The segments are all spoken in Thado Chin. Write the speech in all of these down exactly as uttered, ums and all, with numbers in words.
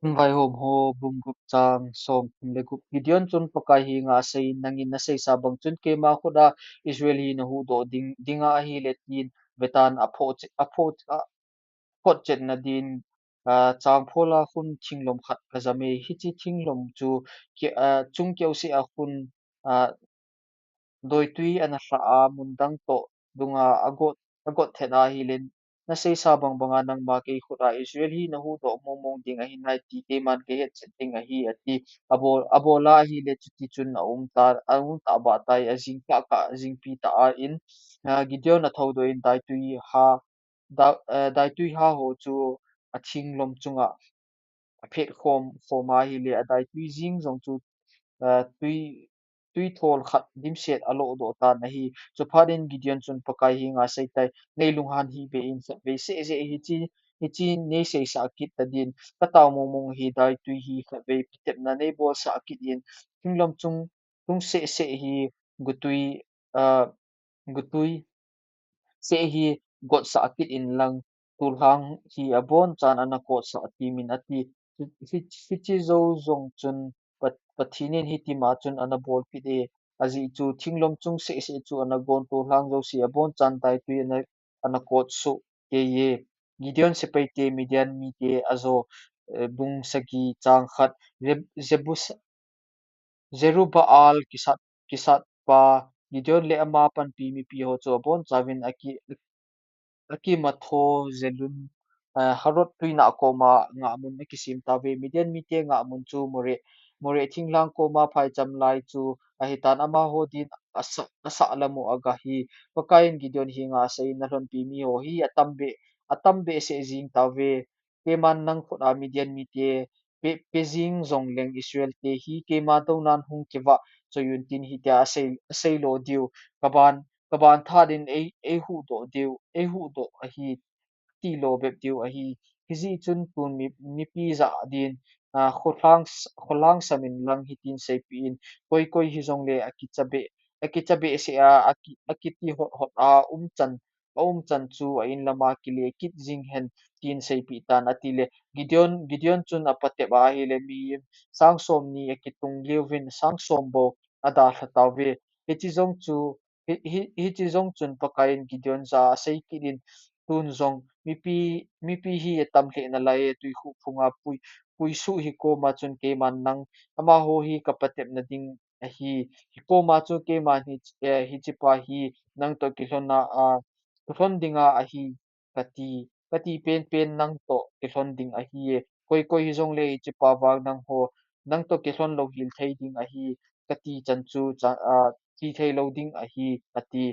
Vaihom ho bung gup chang som thum le gup. Gideon chun Pakai henga aseiyin, nangin naseisa bang chun keima khut a Israel hi nahuhdoh ding, dinga ahile tin vetan aphoh che-, aphoh, aphotchetna din, ah, changphol a khun thinglom khat kajam e. Hiche thinglom chu ke-, ah, chung keuseh a khun, ah, doitui ana lha a, mun dang toh dunga agot, agot thet ahile, naseisa bang banga nangma kei khut a Israel hi nahuhdoh mongmong ding ahi nai ti keiman kahetchet ding ahi, ati. Abol, abol a ahile chuti chun aum ta, aum ta bah tai, ajing kah kah, ajingpi tah a in, ah, Gideon athoudoh in daitui ha, da-, eh, daitui ha ho chu athinglom chunga aphet khom, khom ahile, adaitui jing jong chu, eh, tui, tui thol khat dimset alodoh tan ahi. Chuphat in Gideon chun Pakai henga aseitai, nei lunghan hih beh in, khatvei seh seh hiche, hiche neiseisah kit tadin, katao mongmong hi daitui hi khatvei patepna neibolsah kit in, thinglom chung, chung seh seh hi gotui, ah, gotui seh hi gotsah kit in lang, tulhang hi abonchan ana kotsah timin ati. Hi, hi, hiche jou jong chun Pat-, Pathen in hitima chun ana bolpeh e, ajeh chu thinglom chung seh seh chu ana gon, tulhang jouse abonchan daitui ana, ana kot soh kei e. Gideon sepaite Midian mite ajo, eh, bung sagi chang khat, Jeb-, Jebus-, Jerubbaal kisat, kisatpa Gideon le ama panpi mipi ho chu abonchauvin aki, akimatho jelun, eh, Harod tuinah koma ngahmun akisem tauve. Midian mite ngahmun chu More, More thinglhang koma phaicham lai chu ahitan, amaho din asah, asah lam u agahi. Pakai in Gideon henga aseiyin, nalhonpi miho hi atam beh, atam behseh jing tauve. Keiman nang khut a Midian mite pe, pe jing jongleng Israel te hi keima dounan hung kivah choi un tin hitia asei, asei lo diu. Kaban, kaban tha din ei, eihuhdoh diu, eihuhdoh ahi, ti lo bep diu ahi. Hijeh chun tun mi, mipi jah din, ah, kholhang, kholhang samin lang hitin seipeh in, koi koi hijongle akicha beh, akicha behseh a, aki, akiti hot hot a umchan, aumchan chu a-in lama kile kit jing hen tin seipeh tan, atile Gideon, Gideon chun apatep a ahile mi sang som ni akitung liuvin sang som bou adalha tauve. Hiche jong chu, hi, hi, hiche jong chun Pakai in Gideon jah a asei kit in, tun jong mipi, mipi hi atam lheh nalai e, tuikhuh phunga pui, puisuh hikoma chun keiman nang, amaho hi kapatepna ding ahi. Hikoma chu keiman hi, eh, hichepa hi nang toh kilhon a, a, kilhon dinga ahi, kati, kati penpen nang toh kilhon ding ahi e. Koi koi hijongle hichepa vang nangho, nang toh kilhon louhel thei ding ahi, kati chan chu, cha-, a, ti thei lou ding ahi, ati.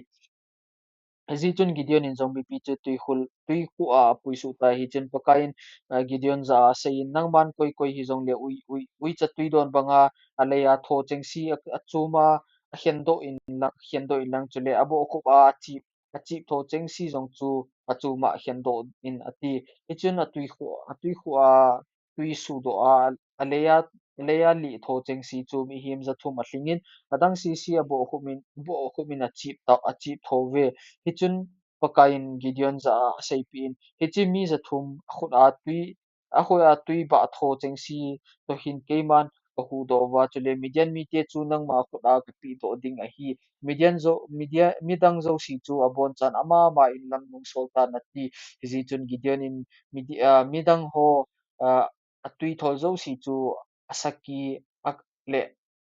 Hijeh chun Gideon in jong mipi chu tuikhuh, tuikhuh a apuisuh tai. Hichun Pakai in, a, Gideon jah a aseiyin, nangman koi koi hijongle ui, ui, uicha tui don banga alei a tho chengse a, achom a, akhendoh in lang, khendoh in lang chule abohkhup a achip, achip tho chengse jong chu achom a khendoh in ati. Hichun atuikhuh, atuikhuh a tui sudoh a, alei a, alei a lih tho chengse chu mihem jathum alhingin, adang sese abohkhup in, abohkhup in achip ta, achip thouve. Hichun Pakai in Gideon jah a aseipeh in, hiche mi jathum akhut a tui, akhut a tui bah tho chengse toh hin keiman kahuhdoh uva, chule Midian mite chu nangma khut a kapehdoh ding ahi. Midian jo, Midian, midang jouse chu abonchan ama ama in lang nungsol tan ati. Hijeh chun Gideon in Midi-, ah, midang ho, ah, atui thol jouse chu asaki, a, le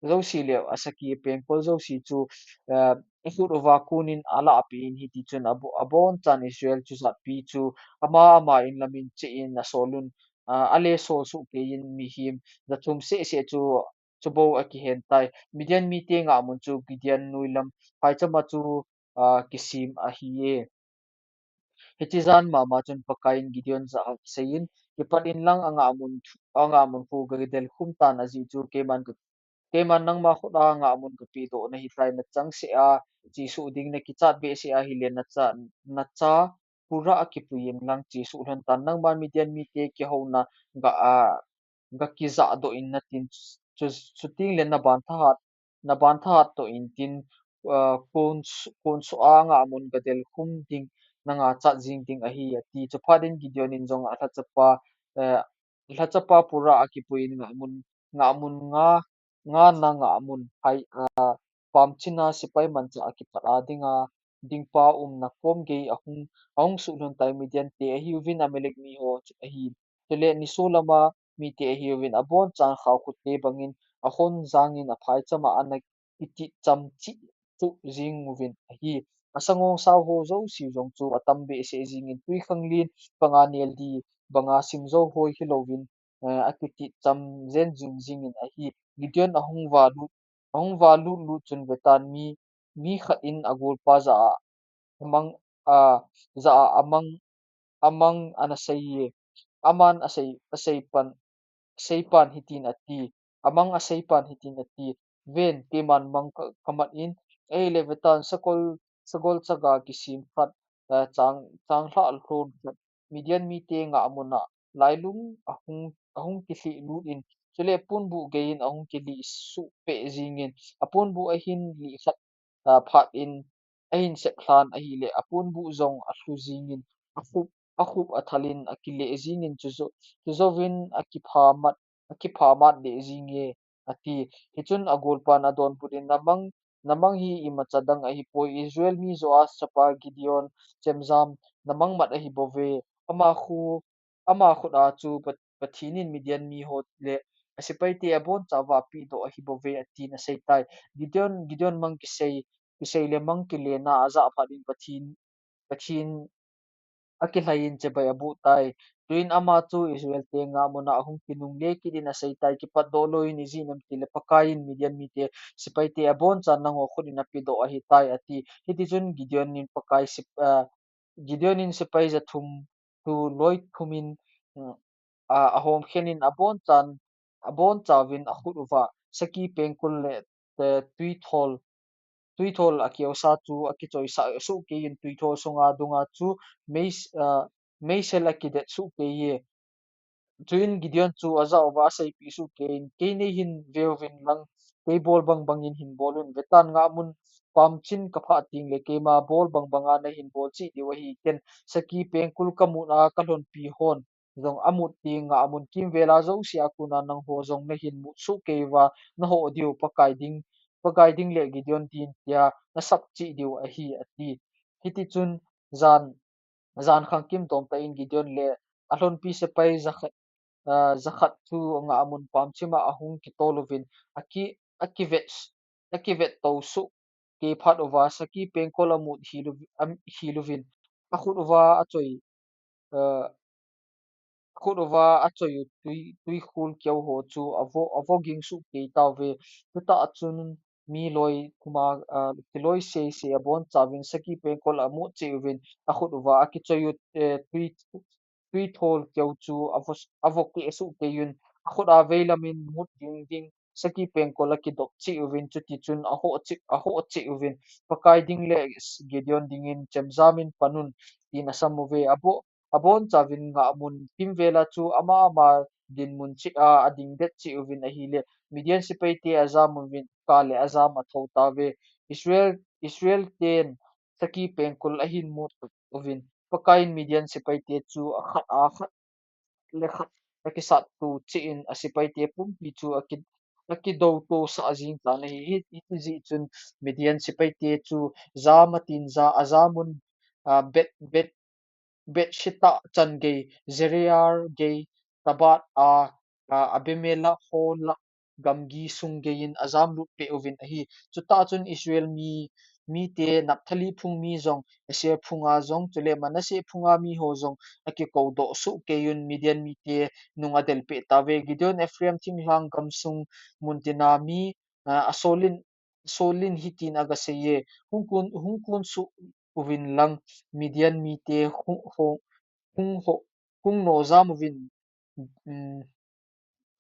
jouse le asaki apengkol jouse chu, eh, akhut uva konin alahpeh in hitichun abo-, abonchan Israel chujatpi chu ama ama in lamin chein asolun, ah, ale sol soh keiyin mihem jathum seh seh chu, chubou akihen tai. Midian mite ngahmun chu Gideon noilam phaicham a chu, ah, kisem ahi e. Hiche jan mama chun Pakai in Gideon jah a aseiyin, kipat in lang angahmun, angahmun khu kadelkhum tan, ajeh chu keiman ka, keiman nangma khut a ngahmun kapehdoh nahitai, nachangseh a chesuh ding, nakichat behseh ahile nacha, nacha purah a kipui in lang chesuh lhon tan, nangman Midian mite kihouna ga, a, gakijahdoh in natin, chu, chuteng le naban thahat, naban thahat toh intin, ah, kon s-, kon soh a ngahmun kadelkhum ding, nanga chat jing ding ahi, ati. Chuphat in Gideon in jong alhachapa, eh, lhachapa pura akipuiyin ngahmun, ngahmun nga, nga na ngahmun hai, a, pamchin a sepai manchah akipat a dinga, dingpa umna kom gei ahung, ahung suhlhun tai Midian te ahiuvin Amalek miho chu ahi. Chule niso lama mite ahiuvin abonchan khaokhutte bangin ahon jangin aphaichama ana kitihcham chih chuh jing uvin ahi. Asangong sao ho jouse jong chu atam behseh jingin twikhanglen panga neldi banga simjo hoi hilouvin, eh, akitihcham jen jing jingin ahi. Gideon ahung valut, ahung valut lut chun vetan mi, mi khat in agolpa jah a amang, a, jah a amang, amang ana seiye. Aman asei, aseipan, seipan hitin ati. Amang aseipan hitin ati. Ven, keiman mang ka, kamat in, ahile vetan sagol, sagol chaga kisim khat, a, chang, changlhah lhon khat Midian mite ngahmun a lailung ahung, ahung kilhih lut in, chule ponbuh gei in ahung kilhih suh peh jingin, aponbuh ahin lih khat, a, phat in ahin sep lhan ahile, aponbuh jong alhu jingin, akhup, akhup athal in akileh jingin, chujo, chujouvin akiphamat, akiphamat leh jinge ati. Hichun agolpan adonbut in, namang, namang hi imacha dang ahipoi, Israel mi Joash chapa Gideon chemjam namang mat ahibouve. Ama khu, ama khut a chu Pa-, Pathen in Midian miho le asepaite aboncha vahpeh doh ahibouve atin aseitai. Gideon, Gideon mang kisei, kisei le mang kilena ajah phat in Pathen, Pathen akilhai in chibai aboh tai. Tuin ama chu Israel te ngahmun a ahung kinungle kit in aseitai, kipatdoh lou in ijeh inem itile Pakai in Midian mite sepaite abonchan nangho khut in apedoh ahitai ati. Hitichun Gideon in Pakai sep-, a, Gideon in sepai jathum chu loi thum in, mm, a, ahomkhen in abonchan, abonchauvin akhut uva sakhi pengkul le, eh, twithol, twithol akiusa chu akichoisah sohkei in twithol sunga dunga chu mei, a, meisel akidet sohkeiye. Chuin Gideon chu ajah uva aseipeh sohkei in, kei neihin veuvin lang, kei bol bangbang in hin bol un, vetan ngahmun pamchin kaphah tengle keima bol bangbanga nahin bol cheh diu ahi, ken sakhi pengkul kamut a kalhonpi hon jong amut teng ngahmun kimvel a jouse a kona nangho jong nahin mut sohkei uva nahoh diu Pakai ding, Pakai ding le Gideon din tia nasap cheh diu ahi ati. Hitichun jan, jan khangkim tomtah in Gideon le alhonpi sepai jakhat, a, jakhat chu ngahmun pamchim a ahung kitol uvin aki, akivet, akivet tou sohkei phat uva sakhi pengkul amut hil u-, am, hil uvin akhut uva achoi, a, akhut uva achoi u twi, twikhul keu ho chu avo, avo ging sohkei tauve. Chutah chun mi loi thum a, a, kiloi seisei abonchauvin sakhi pengkul amut cheh uvin akhut uva akichoi u, eh, twi, twithol keu chu avo, avo keh sohkei un akhut a veilam in mut ding ding sakhi pengkul akidop cheh uvin, chutichun ahoh cheh, ahoh cheh uvin, Pakai ding le Gideon dingin chemjam in pan un tin asam uve. Abo, abonchauvin ngahmun kimvel a chu ama ama dinmun cheh a adingdet cheh uvin ahile, Midian sepaite ajam uvin, kale ajam athou tauve. Israel, Israel ten sakhi pengkul ahin mut uvin, Pakaiyin Midian sepaite chu akhat a khat le khat akisatto cheh in asepaite pumpi chu aki, akidouto sah jing tan ahi. Hi, hiti jeh chun Midian sepaite chu jam atin ja, ajam un, a, Bet, Bet, Bethshittah chan gei, Gerar gei, Tabbath a, a, Abimelech ho lah gamgi sung gei in ajam lut peh uvin ahi. Chutah chun Israel mi, mite Naphtali phung mi jong, Asher phunga jong, chule Manasseh phunga mi ho jong akikou doh sohkei un Midian mite nung adel peh tauve. Gideon Ephraim thinglhang gamsung muntina mi, a, asolin, asolin hitin agaseiye, hung kun, hung kun soh uvin lang Midian mite hung, hung, hung ho, hung no jam uvin, um,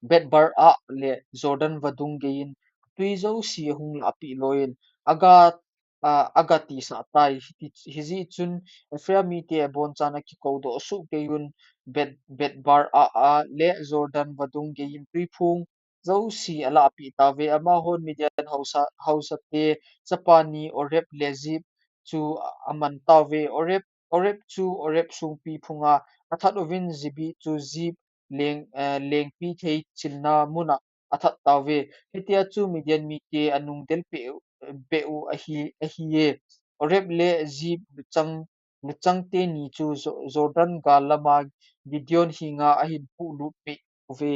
Beth-barah le Jordan vadung gei in twi jouse hung lahpeh loi in aga, a, agatisah tai. Hiti, hijeh chun Ephraim mite abonchan akikou doh sohkei un Beth, Beth-barah a le Jordan vadung gei in twiphung jouse alahpeh tauve. Amahon Midian haosa, haosate chapa ni Oreb le Zeeb chu aman tauve. Oreb, Oreb chu Oreb songpi phunga athat uvin, Zeeb chu Zeeb leng, eh, lengpi thei chilna muna athat tauve. Hitia chu Midian mite anung del peh, peh u ahi, ahi e. Oreb le Zeeb luchang, luchang teni chu Jo-, Jordan gal lama Gideon henga ahin huhlut peh uve.